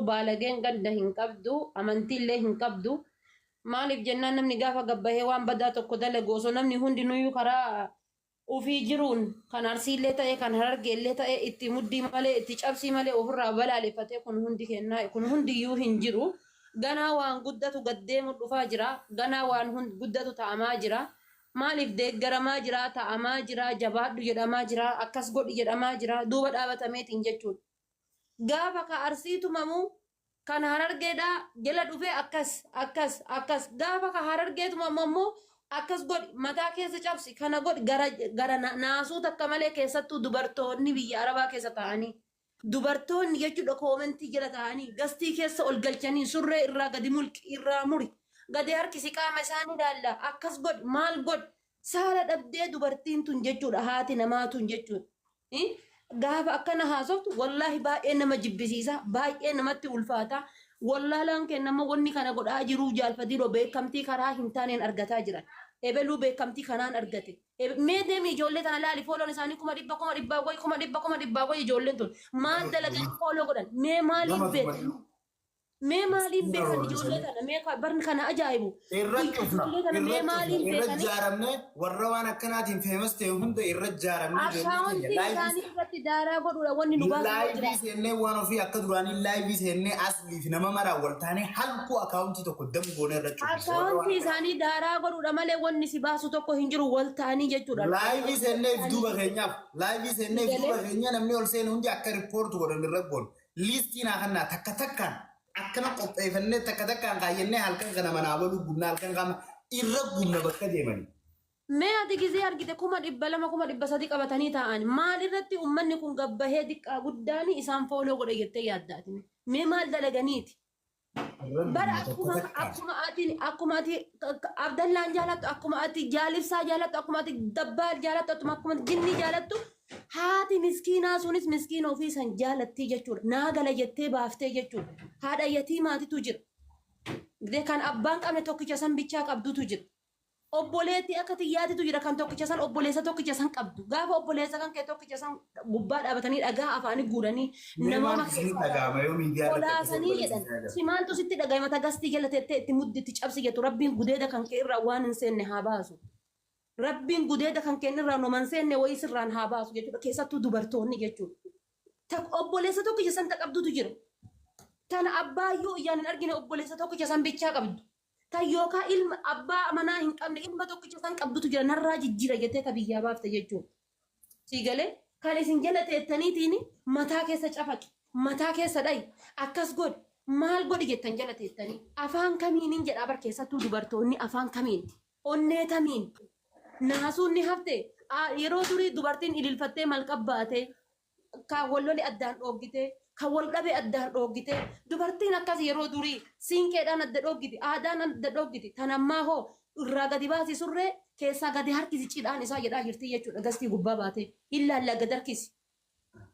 Baalageen ganda hin qabdu, amantiillee hin qabdu. Maaliif jennaan namni gaafa gabbahee waan badaa tokko dalagu osoo namni hundinuyyuu karaa ufii jiruun kan Arsiillee ta'e kan Harargeellee ta'e itti muddii malee itti cabsii malee ofirraa balaaleffatee kun hundi kennaa kun hundiyyuu hin jiru. Ganaa waan guddatu gad deemu dhufaa jira. Ganaa waan guddatu ta'amaa jira. Maaliif deeggaramaa jira, ta'amaa jira, jabaadhu jedhamaa jira, akkas godhi jedhamaa jira, duuba dhaabatameetiin jechuudha. Gaafa ka Arsii tumamu kan Harargeedhaa jala dhufee akkas, akkas, akkas. Gaafa ka Harargee tumamu ammoo akkas godhi, mataa keessa cabsi, kana godhi, gara, gara naasuu takka malee keessattuu dubartoonni biyya Arabaa keessa taa'anii. Dubartoonni jechuudha koomentii jala taa'anii gastii keessa ol galchanii surree irraa gadi mulqi irraa muri gadi harkisi qaama isaanii ilaalla akkas godhi maal godhi saala dhabdee dubartiin tun jechuudha haati namaa tun jechuudha. Gaafa akkana haasoftu wallaahi baay'ee nama jibbisiisa baay'ee namatti ulfaata wallaalaan kennama wanni kana godhaa jiruu jaalfadiiroo beekamtii karaa hin taaneen argataa jiran ebeluu beekamtii kanaan argate. Mee deemi ijoollee tana laali fooloon isaanii 100,000 100,000 wayi 100,000 100,000 wayi ijoolleen tun maal dalaganii follow godhan mee maaliif Nama beekan tumadhu. mee maaliif Miskiina beekan ijoollee roorrisanii. tana mee barni kana ajaa'ibu Irra cufna. ijoollee tana Irra mee cufna. maaliif Irra beekanii jaaramne warra waan akkanaatiin famous ta'e hunda irra jaaramne ijoollee keenya akkaawuntii live isaanii irratti daaraa godhuudha wanni nu baasu yoo live jiraate. seennee waan ofii akka duraanii live seennee asliif nama maraan wal taanee halkuu akaawuntii tokko dam goonee irra cufna. Warra waan Akkaawuntii akkanaa. isaanii daaraa godhuudha malee wanni si baasu tokko hin jiru wal ta'anii jechuudha. Live seennee if duuba keenyaaf live seennee if duuba Galee keenya namni ol seenu hundi akka report godhan irra goonu. Liistii naa kannaa takka takkaan akkana qopheeffannee takka takkaan kaayyannee halkan kana manaa baluu gubna halkan kana irra gubna bakka deemanii. Mee ati gizee argite 200,000 300,000 qabatanii taa'an maal irratti uummanni kun gabbahee diqqaa guddaan isaan follow godhe jettee yaadda ati mee? Mee maal dalaganiiti? Irra Bara gubna takka akkuma takkaan. akkuma ati akkuma ati Abdallaan jaalattu akkuma ati Jaalibsaa jaalattu akkuma ati Dabbaal jaalattu akkuma akkuma ati Jinnii jaalattu haati miskiinaa sunis miskiina ofii san jaalattii jechuudha. Naa gala jettee baaftee jechuudha. Haadha yatiimaatitu jira. Kan abbaan qabne tokkicha san bichaa qabdutu jira. Obboleettii akka tiyyaatitu jira kan tokkicha san obboleessa tokkicha san qabdu. Gaafa obboleessa kan kee tokkicha san gubbaa dhaabatanii dhagaa afaanii guuranii Mee namooma maaltu isinitti keessaa dhaga'ama yoo miidiyaa irratti akkasii kolaasanii obboleessa jedhan. isin agarre? Si maaltu sitti dhaga'ama ta gastii jala teettee itti muddi itti cabsi jettu Rabbiin gudeeda kan kee irraa waan hin seenne haa baasu. Rabbiin gudeeda kan kee irraa noman seenne wayii sirraan haa baasu jechuudha. Keessattuu dubartoonni jechuudha. Ta obboleessa tokkicha san ta qabdutu jira. Tana abbaayyuu iyyaan hin argine obboleessa tokkicha san bichaa qabdu. Tan yookaa ilma abbaa manaa hin qabne ilma tokkicha san qabdutu jira narraa jijjiira jettee ta biyyaa baafte jechuudha. Sii galee kan isin jala teettaniitiin mataa keessa cafaqi mataa keessa dhayi akkas godhi maal godhi jettan jala teettanii afaan kamiinin jedhaa bar keessattuu dubartoonni afaan kamiin onnee tamiin naasuun ni hafte yeroo durii dubartiin ililfattee malqabbaatee kan wal lole addaan dhooggitee, kan wal dhabe addaan dhooggitee, dubartiin akkas yeroo durii siinqeedhaan adda dhooggiti, aadaan adda dhooggiti, tan ammaa hoo irraa gadi baasi surree keessaa gadi harkisi cidhaan isaa jedhaa jirti jechuudha gastii gubbaa baatee. Illaallaa gad harkisi.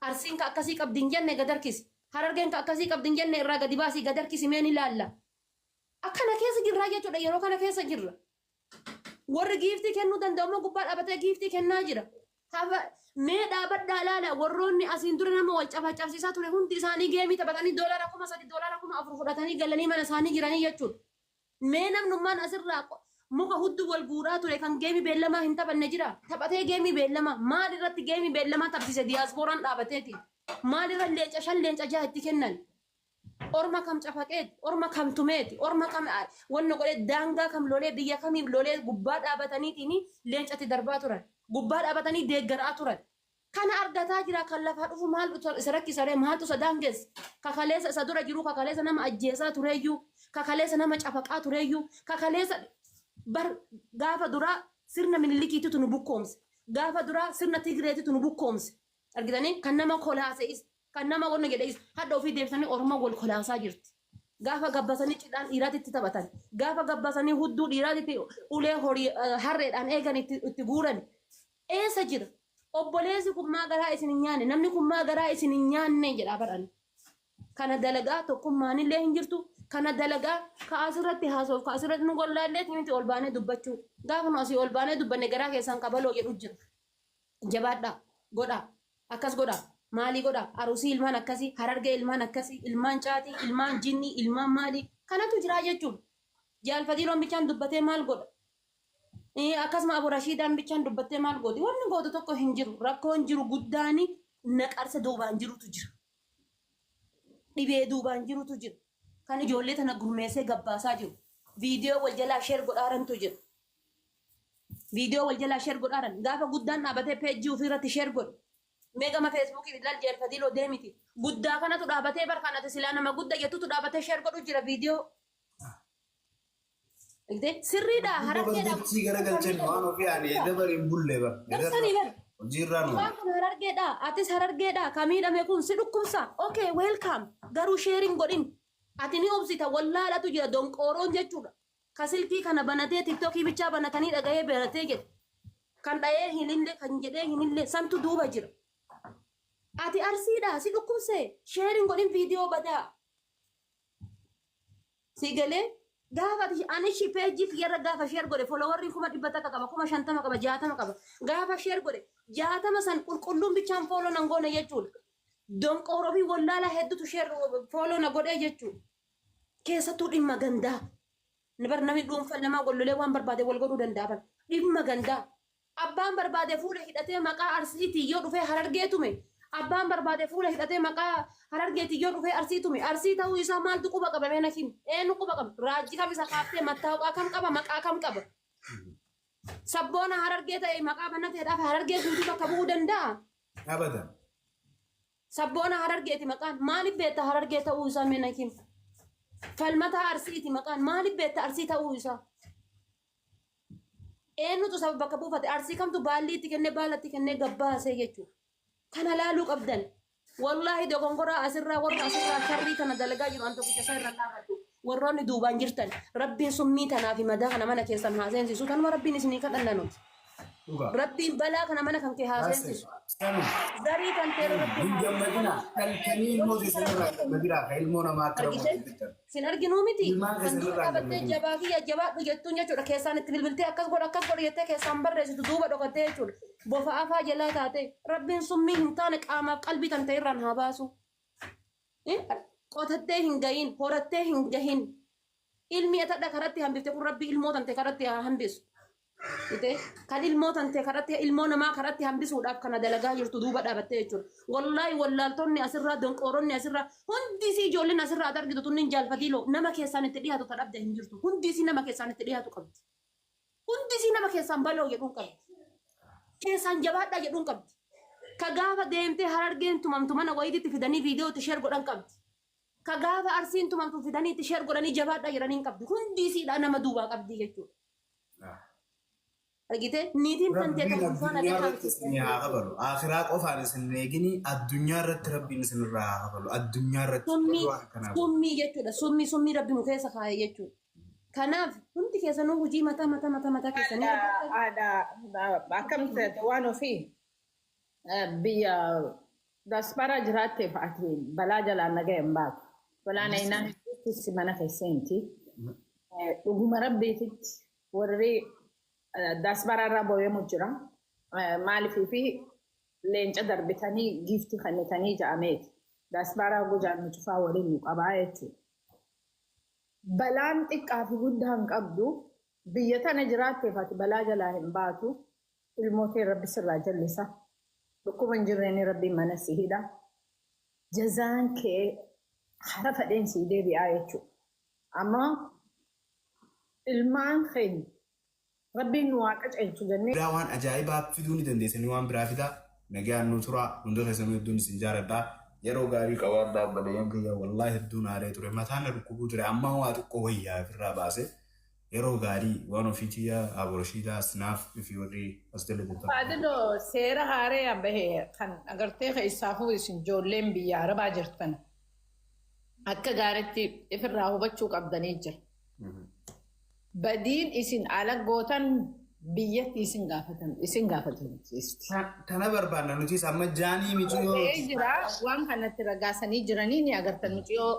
Arsiin ka akkasii qabdi hin jenne gad harkisi. Harargeen ka akkasii qabdi hin jenne irraa gadi baasi gad harkisi mee ni laalla. Akkana keessa jirraa jechuudha yeroo kana keessa jirra. Warri giiftii kennuu danda'u immoo gubbaa dhaabatee giiftii kennaa jira. Hafa mee dhaabadhaa ilaala warroonni asiin dura nama wal cafaacafsiisaa ture hundi isaanii geemii taphatanii doolaara 3,000 doolaara 4,000 fudhatanii galanii mana isaanii jiranii jechuudha. Mee namnummaan asirraa muka hudduu wal guuraa ture kan geemii beellamaa hin taphanne jira. Taphatee geemii beellamaa maal irratti geemii beellamaa taphsiise diyaaspooraan dhaabateeti. Maal irra leenca shan leenca jaha itti kennan. Orma kam cafaqeeti, orma kam tumeeti, orma kam wanna godhee daangaa kam lolee biyya kamiif lolee gubbaa dhaabataniitiin leencatti darbaa turan. Gubbaa dhaabatanii deeggaraa turan. Kana argataa jira kan lafaa dhufu maaltu isa rakkisaree maaltu isa daangessa. Kakaleessa isa dura jiru kakaleessa nama ajjeesaa tureeyyuu kakaleessa nama cafaqaa tureeyyuu kakaleessa bar gaafa duraa sirna Minilikiititu nu bukkoomse. Gaafa duraa sirna Tigreetitu nu bukkoomse. Argitanii kan nama kolaase isa. Kan nama wanna jedhe isa. Hadha ofii deebisanii Oromoo wal kolaasaa jirti. Gaafa gabbasanii cidhaan dhiiraatitti taphatan. Gaafa gabbasanii hudduu dhiiraatitti ulee horii harreedhaan eegan itti guuran. Eessa jira? Obboleessi kun maa garaa isin hin nyaanne? Namni kun maa garaa isin hin nyaanne jedhaa baran. Kana dalagaa tokkummaanillee hin jirtu. Kana dalagaa ka asirratti haasoof ka asirratti nu gollaallee miti ol baanee dubbachuu. Gaafa nu asii ol baanee dubbanne garaa keessaan kabaloo jedhu jira. Jabaadhaa. Godhaa. Akkas godhaa. Maalii godha? Arusii ilmaan akkasii, Harargee ilmaan akkasii, ilmaan caatii, ilmaan jinnii, ilmaan maalii kanatu jira jechuudha. Jaalfatiiloon bichaan dubbatee maal godha? Akkasuma Abu Rashiidaan bichaan dubbattee maal gooti? Wanni gootu tokko hin jiru. Rakkoon jiru guddaani naqarsa duubaan jirutu jira. Dhibee duubaan jirutu jira. Kan ijoollee tana gurmeessee gabbaasaa jiru. Viidiyoo wal jalaa share godhaarantu jira. Viidiyoo wal jalaa share godhaaran. Gaafa guddaan dhaabatee peejjii ofii irratti share godhe. Mee gama Feesbuukii ilaal jeerfatiiloo deemiti. Guddaa kanatu dhaabatee bar kan ati silaa nama gudda jettutu dhaabatee share godhu jira viidiyoo. Argitee? Sirriidha harargeedha. Dachii garagalchan waan ofii ani dabar hin bulle bar. Darsanii bar. Hojiirraa nu. Waan kun harargeedha. Atis harargeedha. Ka miidhame kun si dhukkubsa. Okay, welcome. Garuu sharing godhin. Ati ni obsita wallaalatu jira donqooroon jechuudha. Ka silkii kana banatee TikTokii bichaa banatanii dhagahee baratee jedhe. Kan dhahee hin illee kan jedhee hin illee santu duuba jira. Ati Arsiidha si dhukkubse sharing godhin viidiyoo badaa. Si galee gaafa ati ani shi peejii kiyyarra gaafa share godhe followerri 100,000 qaba, 50,000 qaba, 60 qaba. Gaafa share godhe 60 san qulqulluun bichaan follow nan goone jechuudha. Donqooroo fi wallaalaa hedduutu share follow na godhee jechuudha. Keessattuu dhimma gandaa. Bar namni dhuunfaan namaa gollolee waan barbaade wal godhuu danda'a bar. Dhimma gandaa. Abbaan barbaade fuula hidhatee maqaa Arsiitiin yoo dhufee Harargee tume. Abbaan barbaade fuula hidhatee maqaa Harargeetiin yoo dhufee Arsii tume. Arsii ta'uu isaa maaltu quba qaba mee na himi. Eenyu quba qaba? Raajji kam isa kaaftee mattaawqaa kam qaba? Maqaa kam qaba? Sabboona Harargee ta'e maqaa banateedhaaf Harargee guutuu bakka bu'uu danda'a? Abadan. Sabboona Harargeeti maqaan maaliif beekta Harargee ta'uu isaa mee na himi. Falmataa Arsiiti maqaan maaliif beekta Arsii ta'uu isaa? Eenyutu saba bakka buufate? Arsii kamtu baallii itti kennee baala itti kennee gabbaasee jechuudha. Kana laaluu qabdan. Wallaahi dogongoraa asirraa warra asirraa sharrii kana dalagaa jiru an tokkicha isaa irra dhaabadhu. Warroonni duubaan jirtan Rabbiin summii tanaa fi madaa kana mana keessan haa seensisu. Tanuma Rabbiin isinii kadhanna nuti. Dhugaa. Rabbiin balaa kana mana kan kee haa seensisu. Sanu. Zarii kan ta'e Rabbiin Hin haa gammadina. Dhaltanii ilmoo keessanirraa gammadinaa ka ilmoo namaa akka Argite? rakkoo bittan. Sin arginuu miti. Ilmaan Kan keessan dura irraa dhaabattee gammadina. jabaa kiyya jabaadhu jettuun jechuudha. Keessaan itti bilbiltee akkas godha akkas godha jettee keessaan barreessitu duuba dhokattee jechuudha. Bofa afaa jalaa taate Rabbiin summii hin taane qaamaaf qalbii tan ta'e irraan haa baasu. Qotattee hin gahin, horattee hin gahin. Ilmi atadha karatti hambifte kun Rabbi ilmoo tante karatti haa hambisu. Ite kan ilmoo tante karatti ilmoo namaa karatti hambisuudhaaf kana dalagaa jirtu duuba dhaabattee jechuudha. Wallaahi wallaaltonni asirraa donqooronni asirraa hundi isii ijoolleen asirraa ati argitu tunniin jaalfatiiloo nama keessaan itti dhiyaatu ta dhabde hin jirtu. Hundi isii nama keessaan itti dhiyaatu qabdi. Hundi isii nama keessaan baloo jedhuun qabdi. Keessaan jabaadhaa jedhuun qabdi. Ka gaafa deemtee Harargeen tumamtu mana wayiititti fidanii viidiyoo itti share godhan qabdi. Ka gaafa Arsiin tumamtu fidanii itti share godhanii jabaadhaa jedhanii hin qabdi. Hundi isiidhaa nama duubaa qabdi jechuudha. Argitee niitiin tan tee Rabbiin kan ulfaan addunyaa adeemaa irratti isin haa kafalu. Akhiraa qofaan isin hin eegini addunyaa irratti Rabbiin isin irraa haa kafalu. Addunyaa irratti Summii waan akkanaa. Summii jechuudha. Summii summii Rabbi nu keessa kaa'e jechuudha. Kanaaf hundi keessanuu hojii mataa mataa mataa mataa keessanii hojjettan. Haadha akkam ta'e waan ofii biyya diaspora jiraatteef ati balaa jalaan nagaa hin baatu. Balaan aynaan si mana keesseenti. Dhuguma Rabbiititti warri diaspora irraa booyamu jira. Maaliif fi leenca darbitanii giiftii kennitanii ja'ameeti. Diaspora gujaan nu cufaa waliin nu qabaa jechuudha. Balaan xiqqaa fi guddaa hin qabdu. Biyya tana jiraatteef ati balaa jalaa hin baatu. Ilmoo tee Rabbi sirraa jallisa. Dhukkuba hin jirreen Rabbiin mana si hidha. Jazaan kee hara fadheen sii deebi'aa jechuudha. Amma ilmaan keenya Rabbiin nu haa qaceelchu jennee. Biraa waan ajaa'ibaa fiduu ni dandeessanii waan biraa fidaa nagaan nu turaa hunda keessanuu hedduun isin jaaladha yeroo gaarii qabaadhaa obboleeyyan kiyya wallaahi hedduun aaree ture mataan na dhukkubuu ture amma waa xiqqoo wayyaa ofirraa baase yeroo gaarii waan ofii tiyya aboroshiidaa sinaaf fi warri as jala jirtan. Faadilo seera haaree bahe kan agartee keessaafuu isin ijoolleen biyya Arabaa jirtan akka gaariitti ifirraa hubachuu qabdanii jira. Badiin isin ala gootan biyyatti isin gaafatan isin gaafatamsiisti. Kana barbaanna nutis amma jaanii miciyoo. Ta'ee jira waan kanatti ragaasanii jiranii ni agartan miciyoo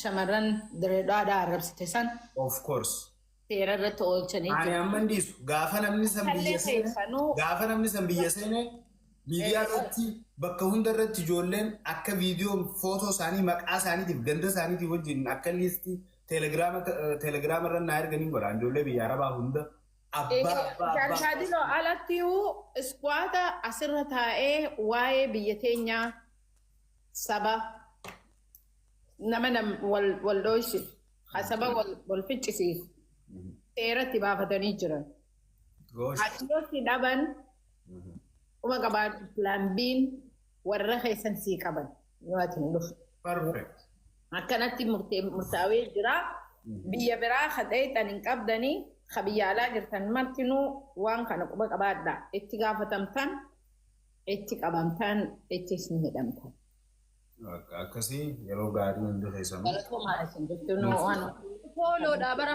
shamarran Direedhaadhaa arrabsite san Of course. seera irratti oolchanii Ani jiru. amma hin dhiisu. Gaafa namni san Kallee biyya seene keessanuu gaafa namni san biyya seene Miidiyaa irratti bakka hunda irratti ijoolleen akka viidiyoo footoo isaanii maqaa isaaniitiif ganda isaaniitiif wajjin akka liistii Telegiraama irra naa erganiin godha ijoollee biyya arabaa hunda. Abbaa abbaa abbaa. Shaadiloo alattiyyuu iskwaata asirra taa'ee waa'ee biyya teenyaa saba nama wal dhoysisu, saba wal ficcisiisu seeratti baafatanii jiran. Goosh. Achirratti dhaban uma qabaatu plan B'n warra keessan sii qaban yoo ati hin dhufu. Perfect. Akkanatti murtaawee jira. Biyya biraa kadheexan hin qabdanii ka biyya alaa jirtan martinuu waan kana quba qabaadha. Itti gaafatamtan, itti qabamtan, ittis ni hidhamtan. Akkasii yeroo gaarii hundi keessanuu. Galatoomaa isin jechuun waan Fooloodha bara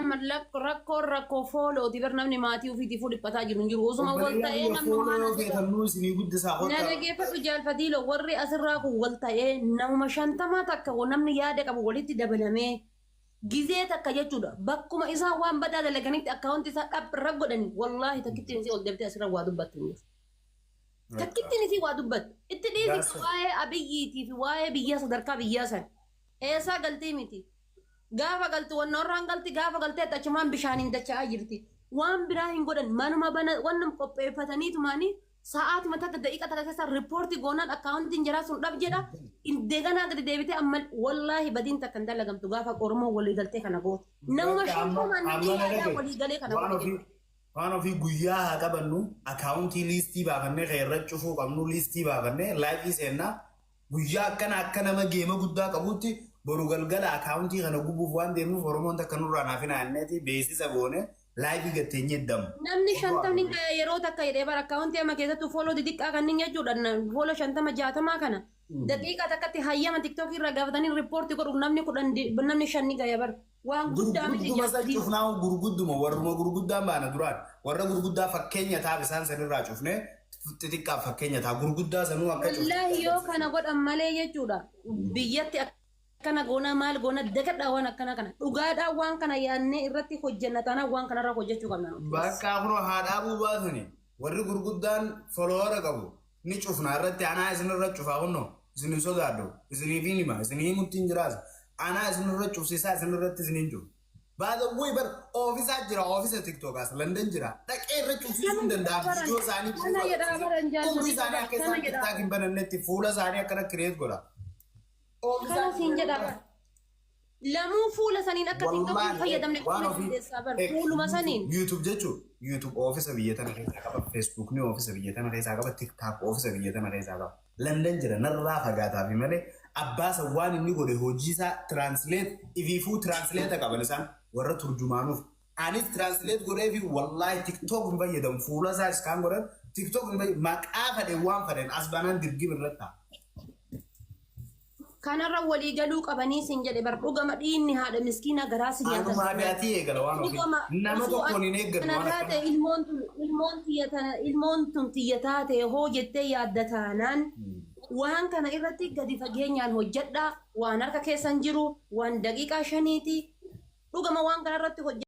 rakkoon rakkoo foolooti bar namni maatii ofiitiifuu dhiphataa jiru hin jiru. Osuma wal ta'ee namni Fooloo yoo feetan nuu isinii guddisaa Na kottaa. dhageeffadhu jaalfatiilo, warri asirraa kun wal ta'ee namuma 50 takka namni yaada qabu walitti dabalamee gizee takka jechuudha. Bakkuma isaan waan badaa dalaganitti akkaawunti isaa dhabra godhani wallaahi takkittiin isii ol deebitee asirra waa dubbattu hin jiru. Takkittiin isii waa dubbattu. Itti dhiisi waa'ee Abiyyiitii fi waa'ee biyyaa sadarkaa biyyaa sana. Eessaa galtii miti. Gaafa galtu wanna warraan galti gaafa galtee achumaan bishaaniin dacha'aa jirti. Waan biraa hin godhan manuma bana wanna qopheeffataniitumaanii sa'aatuma takka daqiiqa takka keessa riippoortii goonaan akkaawuntiin jaraa sun dhab jedha. Indeeganaa gadi deebitee amma wallaahi badiin takka hin dalagamtu gaafa Oromoo walii galtee kana goote. Namuma 50n namni yaadaa walii galee kana Waan goote. ofii waan ofii guyyaa haa qabannu, akaawuntii liistii baafannee kan irra cufuu qabnu liistii baafannee live seennaa guyyaa akkana akka nama geema guddaa qabutti boru galgala akaawuntii kana gubuuf waan deemnuuf Oromoon takka nurraa naaf hin aanneeti beeksisa goone live gatteenyee damu. Namni 50ni yeroo takka jedhee bara akkaawuntii amma keessattuu follow xixiqqaa kanneen jechuudha. Follow 50 60 kana. Daqiiqaa takkatti hayyama TikTokii irraa gaafatanii riippoortii godhuuf namni 10 namni 5 ni gaya bara. Waan guddaa miti Gurgudduma san jaalfatii. cufnaa gurgudduma warruma gurguddaan baana duraan warra gurguddaa fakkeenya taaf isaan sanirraa cufne xixiqqaaf fakkeenya taa gurguddaa sanuu akka cufne. Wallaahi yoo kana godhan malee jechuudha. Biyyatti akkana goona maal goona dagadhaa waan akkana kana. Dhugaadhaan waan kana yaadnee irratti hojjenna taanaan waan kanarra hojjechuu qabna. Bakka kunoo haa dhaabuu baatuni warri gurguddaan follower qabu ni cufna irratti anaa isinirra cufaa kunoo isin hin sodaadhu isiniif hin hima isinii himutti hin jiraas anaa isinirra cufsiisaa isinirratti isiniin cufu. Baadawwii bar oofisaa jira oofisa TikTokaas London jira dhaqee irra cufsiisuu hin danda'amu viidiyoo isaanii Kana jedhaa baran umrii isaanii akka kana isaan jedhaa. TikTok hin banannetti fuula isaanii akkana create godha. Kana siin jedhaa. Lamuu fuula saniin akka TikTok hin fayyadamne waan kuma ofii dandeessaa bar fuuluma saniin. YouTube jechuun YouTube oofisa biyya tana keessaa qaba, Facebook ni oofisa biyya tana keessaa qaba, TikTok oofisa biyya tana keessaa qaba. London jira narraa fagaataa fi malee abbaasa waan inni godhe hojii isaa translate ifiifuu translate qaban isaan warra turjumaanuuf. Anis translate godhee fi wallaahi TikTok hin fayyadamu fuula isaa iskaan godhan TikTok hin fayyadamu maqaa fedhen waan fedhen as banaan dirgim irratti ta'a. Kanarra walii galuu qabanii siin jedhe bar dhugama dhiinni haadha miskiinaa garaa si nyaata. Anumaa fi ati eegala waan ofii. Dhugama Nama tokkoon hin eeggannu waan kanarraa akkana. ta'e ilmoon tun tiyya taate hoo jettee yaadda taanaan waan kana irratti gadi fageenyaan hojjedhaa waan harka keessan jiru waan daqiiqaa 5ti dhugama waan kana irratti hojjedhaa.